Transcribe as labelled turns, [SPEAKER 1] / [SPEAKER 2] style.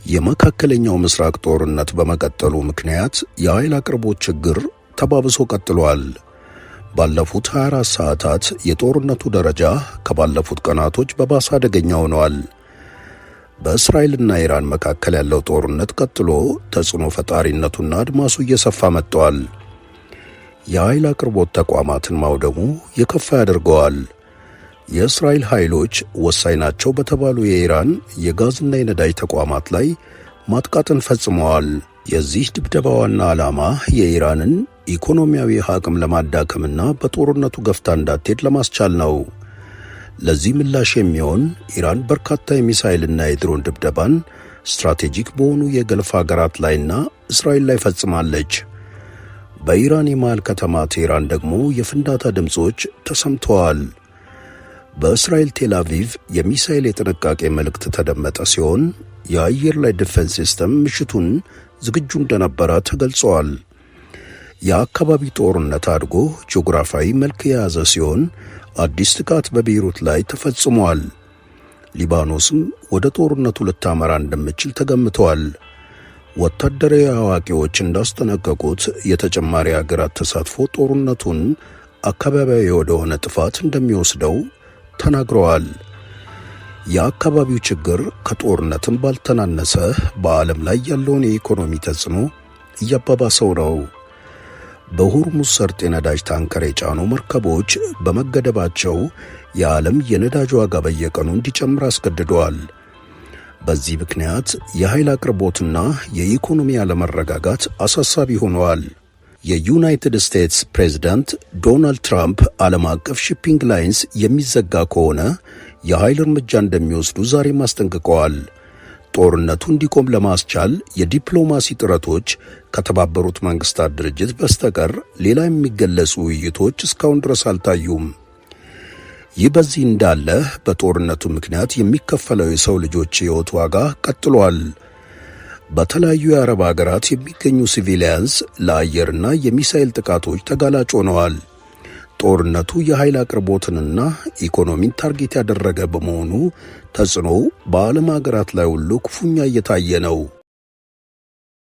[SPEAKER 1] የመካከለኛው ምስራቅ ጦርነት በመቀጠሉ ምክንያት የኃይል አቅርቦት ችግር ተባብሶ ቀጥሏል። ባለፉት 24 ሰዓታት የጦርነቱ ደረጃ ከባለፉት ቀናቶች በባሰ አደገኛ ሆኗል። በእስራኤልና ኢራን መካከል ያለው ጦርነት ቀጥሎ ተጽዕኖ ፈጣሪነቱና አድማሱ እየሰፋ መጥቷል። የኃይል አቅርቦት ተቋማትን ማውደሙ የከፋ ያደርገዋል። የእስራኤል ኃይሎች ወሳኝ ናቸው በተባሉ የኢራን የጋዝና የነዳጅ ተቋማት ላይ ማጥቃትን ፈጽመዋል። የዚህ ድብደባ ዋና ዓላማ የኢራንን ኢኮኖሚያዊ አቅም ለማዳከምና በጦርነቱ ገፍታ እንዳትሄድ ለማስቻል ነው። ለዚህ ምላሽ የሚሆን ኢራን በርካታ የሚሳኤልና የድሮን ድብደባን strategic በሆኑ የገልፍ ሀገራት ላይና እስራኤል ላይ ፈጽማለች። በኢራን የመሃል ከተማ ቴህራን ደግሞ የፍንዳታ ድምፆች ተሰምተዋል። በእስራኤል ቴል አቪቭ የሚሳኤል የጥንቃቄ መልእክት ተደመጠ ሲሆን የአየር ላይ defense system ምሽቱን ዝግጁ እንደነበረ ተገልጿል። የአካባቢ ጦርነት አድጎ ጂኦግራፊያዊ መልክ የያዘ ሲሆን አዲስ ጥቃት በቤይሩት ላይ ተፈጽሟል። ሊባኖስም ወደ ጦርነቱ ልታመራ እንደምትችል ተገምቷል። ወታደራዊ አዋቂዎች እንዳስጠነቀቁት የተጨማሪ አገራት ተሳትፎ ጦርነቱን አካባቢያዊ ወደሆነ ጥፋት እንደሚወስደው ተናግረዋል። የአካባቢው ችግር ከጦርነትም ባልተናነሰ በዓለም ላይ ያለውን የኢኮኖሚ ተጽዕኖ እያባባሰው ነው። በሆርሙዝ ሰርጥ የነዳጅ ታንከር የጫኑ መርከቦች በመገደባቸው የዓለም የነዳጅ ዋጋ በየቀኑ እንዲጨምር አስገድደዋል። በዚህ ምክንያት የኃይል አቅርቦትና የኢኮኖሚ አለመረጋጋት አሳሳቢ ሆነዋል። የዩናይትድ ስቴትስ ፕሬዝዳንት ዶናልድ ትራምፕ ዓለም አቀፍ shipping lines የሚዘጋ ከሆነ የኃይል እርምጃ እንደሚወስዱ ዛሬም አስጠንቅቀዋል። ጦርነቱ እንዲቆም ለማስቻል የዲፕሎማሲ ጥረቶች ከተባበሩት መንግስታት ድርጅት በስተቀር ሌላ የሚገለጹ ውይይቶች እስካሁን ድረስ አልታዩም። ይህ በዚህ እንዳለ በጦርነቱ ምክንያት የሚከፈለው የሰው ልጆች ሕይወት ዋጋ ቀጥሏል። በተለያዩ የአረብ ሀገራት የሚገኙ civilians ለአየርና የሚሳኤል ጥቃቶች ተጋላጭ ሆነዋል። ጦርነቱ የኃይል አቅርቦትንና ኢኮኖሚን target ያደረገ በመሆኑ ተጽዕኖው በዓለም ሀገራት ላይ ሁሉ ክፉኛ እየታየ ነው።